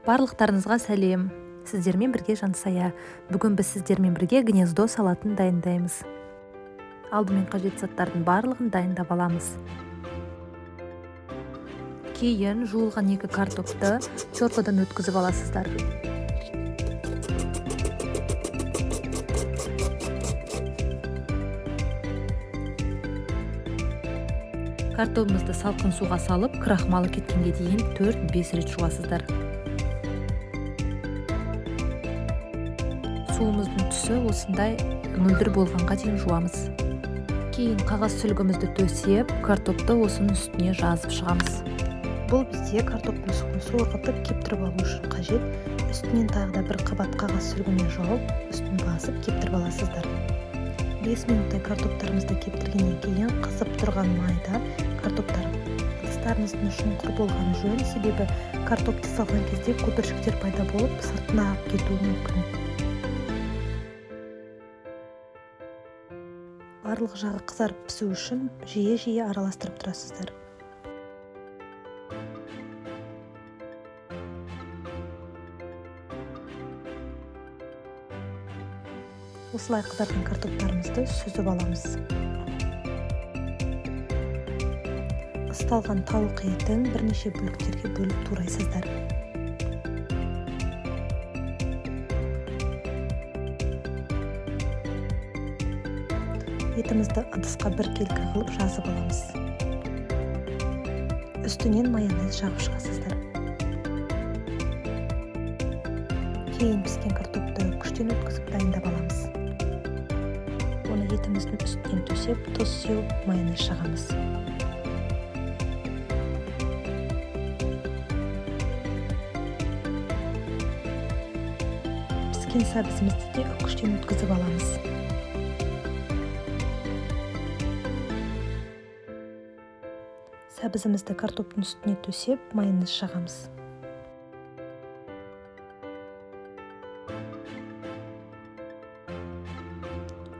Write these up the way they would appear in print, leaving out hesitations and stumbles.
Барлықтарыңызға сәлем. Сіздермен бірге Жансая. Бүгін біз сіздермен бірге гнездо салатын дайындаймыз. Алдымен қажет заттардың барлығын дайындап аламыз. Кейін жуылған 2 картопты теркадан өткізіп аласыздар. Картобымызды салқын суға салып, крахмалы кеткенге дейін 4-5 рет жуасыздар. Суымыздың түсі осындай мөлдір болғанға дейін жуамыз. Кейін қағаз сүлгімізді төсеп, картопты осының үстіне жазып шығамыз. Бұл бізде картоптың суын сорғытып, кептіріп алу үшін қажет. Үстінен тағы да бір қабат қағаз сүлгімен жауып, үстін басып кептіріп аласыздар. 5 минуттай картоптарымызды кептіргеннен кейін қызып тұрған майда картоптар ыдыстарыңыздың шұңқыр болғаны жөн, себебі картопты салған кезде көпіршіктер пайда болып, сыртына ағып кетуі мүмкін. Барлық жағы қызарып пісу үшін жиі-жиі араластырып тұрасыздар. Осылай қызарған картоптарымызды сүзіп аламыз. Ысталған тауық етін бірнеше бөліктерге бөліп турайсыздар. Етімізді ыдысқа біркелкі қылып жазып аламыз. Үстінен майонез жағып шығасыздар. Кейін піскен картопты күштен өткізіп дайындап аламыз. Оны етіміздің үстінен төсеп, тұз сеуіп, майонез жағамыз. Піскен сәбізімізді де үкіштен өткізіп аламыз. Сәбізімізді картоптың үстіне төсеп, майонез жағамыз.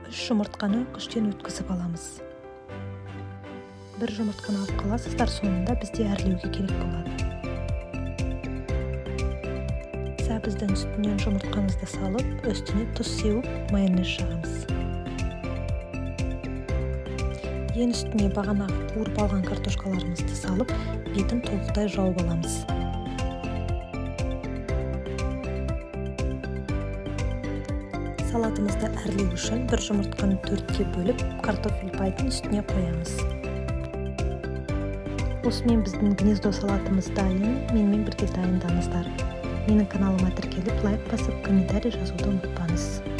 3 жұмыртқаны күштен өткізіп аламыз. 1 жұмыртқаны алып қаласыздар, соңында бізде әрлеуге керек болады. Сәбіздің үстінен жұмыртқамызды салып, үстіне тұз сеуіп, майонез жағамыз. Ең үстіне бағанағы қуырып алған картошкаларымызды салып, бетін толықтай жауып аламыз. Салатымызды әрлеу үшін 1 жұмыртқаны 4-ке бөліп, картофель пайдың үстіне қоямыз. Осымен біздің гнездо салатымыз дайын. Менімен бірге дайындаңыздар. Менің каналыма тіркеліп, лайк басып, комментарий жазуды ұмытпаңыз.